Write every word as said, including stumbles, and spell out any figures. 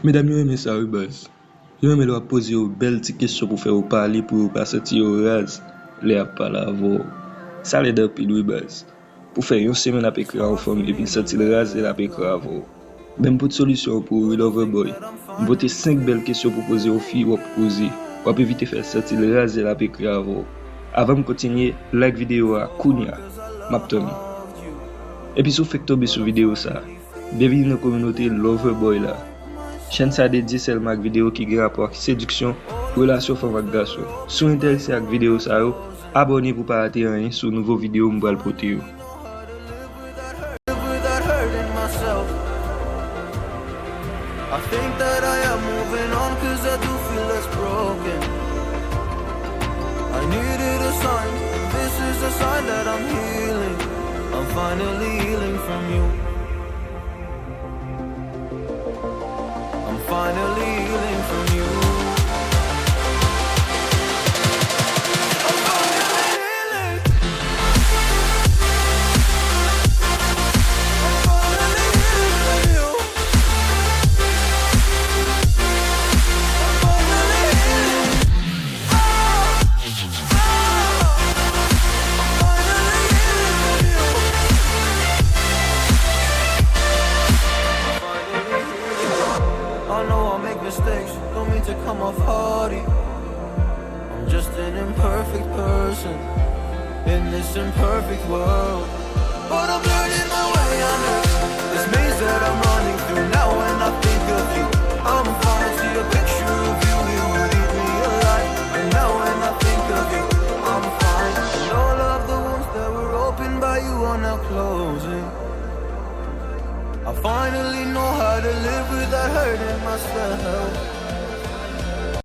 Medam yo renmen sa wi baz. Yo renmen lè w ap poze yo bèl ti kesyon pou fè yo pale, pou yo pa santi yo raz lè y ap pale avè w. Sa lèd anpil wi baz. Pou fè yon semèn ap ekri a yon fanm epi l santi l raz lè l ap ekri avè w. Men m pote solisyon an pou ou wi Loverboy. M pote senk bèl kesyon pou poze yon fi w ap koze. W ap evite fè l santi l raz lè l ap ekri avè w. Avan m kontinye, like videyo a kounya. M ap tann ou. Epi si w fèk tonbe sou videyo sa, byenvini nan kominote Loverboy la. Chèn sa dedye sèlman ak videyo ki gen rapò ak sediksyon, relasyon fanm ak gason. Si w enterese ak videyo sa yo, abòne pou w pa rate anyen sou nouvo videyo m pral pote yo. I think that I am moving on 'cause I do feel less broken. I needed a sign, this is a sign that I'm healing. I'm finally healing from you. I'm finally healing from you. I'm finally healing. I'm finally healing from you. I'm finally healing. I know I make mistakes, don't mean to come off haughty. I'm just an imperfect person in this imperfect world. But I'm learning my way under this maze that I'm running through. Now when I think of you, I'm falling to your picture of you. It would eat me alive. And now when I think of you, I'm fine. And all of the wounds that were opened by you are now closing. I finally know how to live without hurting myself.